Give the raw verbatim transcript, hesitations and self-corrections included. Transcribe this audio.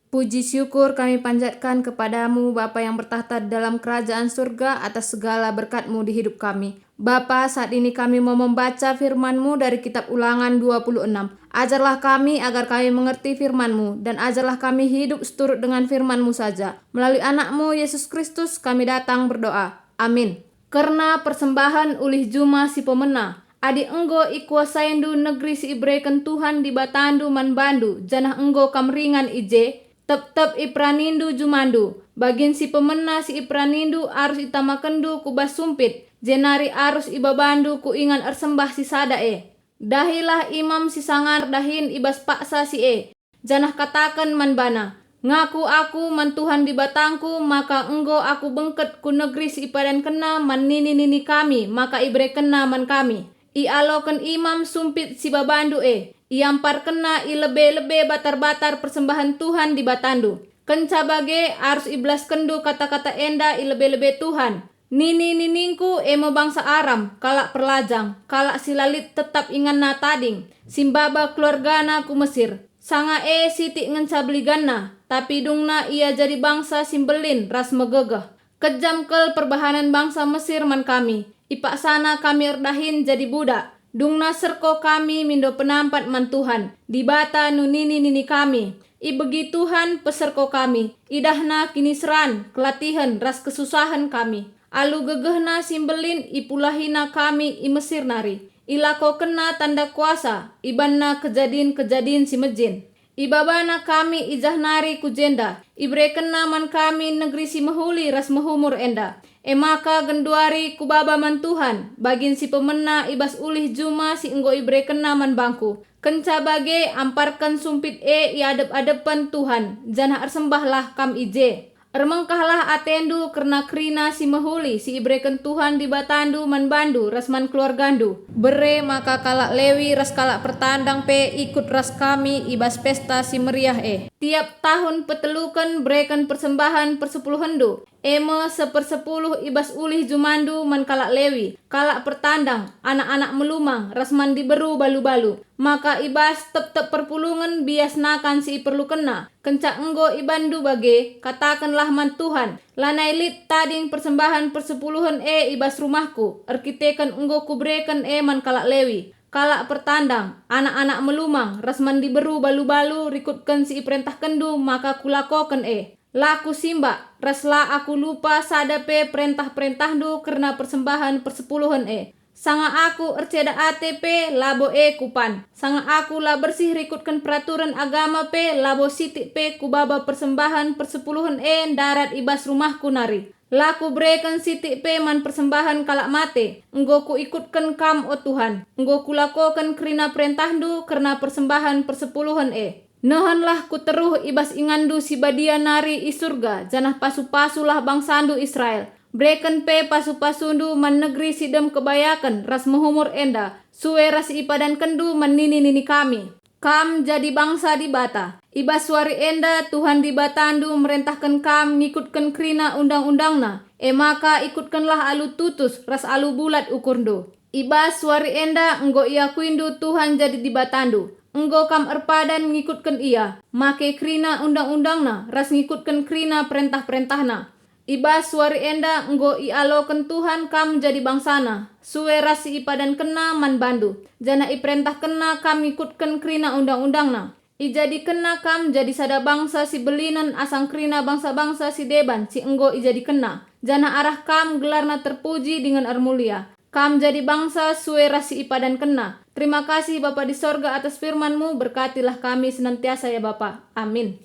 Puji syukur kami panjatkan kepada-Mu, Bapa yang bertakhta di dalam kerajaan surga, atas segala berkat-Mu di hidup kami. Bapa, saat ini kami mau membaca firman-Mu dari kitab Ulangan dua puluh enam. Ajarlah kami agar kami mengerti firman-Mu, dan ajarlah kami hidup seturut dengan firman-Mu saja. Melalui Anak-Mu, Yesus Kristus, kami datang berdoa. Amin. Kerna persembahen ulih juma si pemena. Adi enggo ikuasaindu negeri si ibereken Tuhan Dibatandu man bandu, janah enggo kam ringan i je, tep-tep iperanindu jumandu. Bagin si pemena si iperanindu arus itamakenndu ku bas sumpit, jenari arus ibabandu ku ingan ersembah si sada e. Dahilah imam si sangana erdahin i bas paksa si e, janah kataken man bana, "Ngaku aku man Tuhan Dibatangku maka enggo aku bengket ku negeri si ipadankenNa man nini-nini kami maka iberekenNa man kami." Ialoken imam sumpit si babandu e, iamparkenna i lebe-lebe batar-batar persembahen Tuhan Dibatandu. Kenca bage, arus ibelaskenndu kata-kata enda i lebe-lebe Tuhan. Nini-niningku e me bangsa Aram, kalak perlajang, kalak si la lit tetap inganna tading, si mbaba keluargana ku Mesir. Sanga e sitik ngenca beliganna, tapi dungna ia jadi bangsa si mbelin ras megegeh. Kejam kal perbahanen bangsa Mesir man kami. Ipaksana kami erdahin jadi budak. Dungna serko kami mindo penampat man Tuhan, Dibata nunini-nini kami. Ibegi Tuhan peserko kami, idahNa kiniseran, kelatihen, ras kesusahen kami. Alu gegehNa si mbelin ipulahina kami i Mesir nari. IlakokenNa tanda kuasa, ibanNa kejadin-kejadin si mejin. Ibabana kami i jah nari ku jenda, iberekenNa man kami negeri si mehuli ras mehumur enda. E maka genduari kubaba man Tuhan, bagin si pemena i bas ulih juma si enggo iberekenNa man bangku. Kenca bage, amparken sumpit e i adep-adepen Tuhan, janah ersembahlah kam i je. Ermengkahlah atendu kerna kerina si mehuli si ibereken Tuhan Dibatandu man bandu ras man keluargandu. Bere maka kalak Lewi ras kalak pertandang pe ikut ras kami i bas pesta si meriah e. Tiap tahun peteluken bereken persembahen persepuluhenndu, e me sepersepuluh i bas ulih jumandu man kalak Lewi, kalak pertandang, anak-anak melumang, ras man diberu balu-balu. Maka i bas tep-tep perpulungen bias nakan si iperlukenna. Kenca enggo ibanndu bage, katakenlah man Tuhan, "Lanai lit tading persembahen persepuluhen e i bas rumahku, erkiteken enggo kubereken e man kalak Lewi, kalak pertandang, anak-anak melumang, ras man diberu balu-balu rikutken si iperentahkenndu maka kulakoken e. La kusimbak, ras la aku lupa sada pe perentah-perentahndu kerna persembahen persepuluhen e. Sanga aku erceda ate pe, labo e kupan. Sanga aku la bersih rikutken peraturen agama pe, labo sitik pe kubaba persembahen persepuluhen e ndarat i bas rumahku nari. La kubereken sitik pe man persembahen kalak mate. Enggo kuikutken Kam, o Tuhan. Enggo kulakoken kerina perentahNdu kerna persembahen persepuluhen e. Nehenlah ku teruh i bas inganndu si badia nari i Surga, janah pasu-pasulah bangsandu Israel. Bereken pe pasu-pasundu man negeri si dem kebayaken ras mehumur enda, sue ras si ipadankenndu man nini-nini kami. Kam jadi bangsa Dibata. I bas wari enda Tuhan Dibatandu merentahken kam ngikutken kerina undang-undangNa, e maka ikutkenlah alu tutus ras alu bulat ukurndu. I bas wari enda enggo iakuindu Tuhan jadi Dibatandu. Enggo kam erpadan ngikutken Ia, make kerina undang-undangNa ras ngikutken kerina perentah-perentahNa. I bas wari enda enggo ialoken Tuhan kam jadi bangsaNa, sue ras si ipadankenNa man bandu, janah iperentahkenNa kam ngikutken kerina undang-undangNa. IjadikenNa kam jadi sada bangsa si belinen asang kerina bangsa-bangsa si deban si enggo ijadikenNa, janah arah kam gelarNa terpuji dingen ermulia. Kam jadi bangsa sue ras si ipadankenNa. Terima kasih, Bapa di sorga, atas firman-Mu, berkatilah kami senantiasa ya, Bapa. Amin.